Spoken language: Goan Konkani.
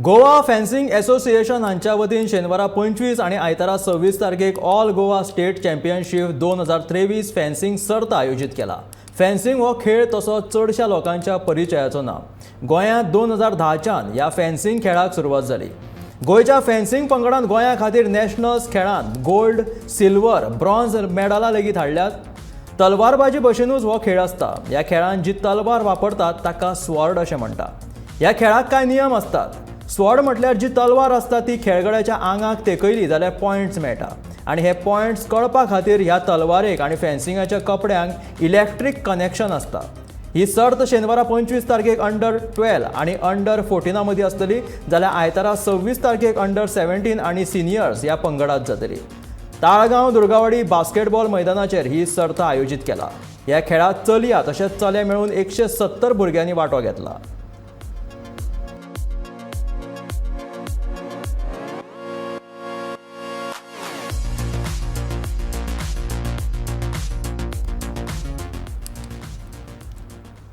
गोवा फेन्सिंग एसोसिएशन हांच्या वतीन शेनवारा 25 आनी आयतारा 26 तारखेक all Goa state championship 2023 fencing सर्त आयोजीत केला. फेन्सिंग हो खेळ तसो चडशा लोकांच्या परिचयाचो ना. गोंयांत 2010च्यान ह्या फेन्सिंग खेळाक सुरवात जाली. गोंयच्या फेन्सिंग पंगडान गोंया खातीर नॅशनल्स खेळांत गोल्ड, सिल्वर, ब्रॉन्झ मेडलां लेगीत हाडल्यात. तलवारबाजी भशेनूच हो खेळ आसता. ह्या खेळांत जी तलवार वापरतात ताका स्वॉर्ड अशें म्हणटा. ह्या खेळाक कांय नियम आसतात. स्वॉर्ड म्हटल्यार जी तलवार आसता ती खेळगड्याच्या आंगाक तेकयली जाल्यार पॉयंट्स मेळटा आनी हे पॉयंट्स कळपा खातीर ह्या तलवारेक आनी फेन्सिंगाच्या कपड्यांक इलॅक्ट्रीक कनेक्शन आसता. ही सर्त शेनवारा 25 तारखेक अंडर 12 आनी अंडर 14 मदीं आसतली, जाल्यार आयतारा 26 तारखेक अंडर 17 आनी सिनियर्स ह्या पंगडात जातली. ताळगांव दुर्गावाडी बास्केटबॉल मैदानाचेर ही सर्त आयोजीत केला. ह्या खेळात चलया तशेंच चले मेळून 170 भुरग्यांनी वांटो घेतला.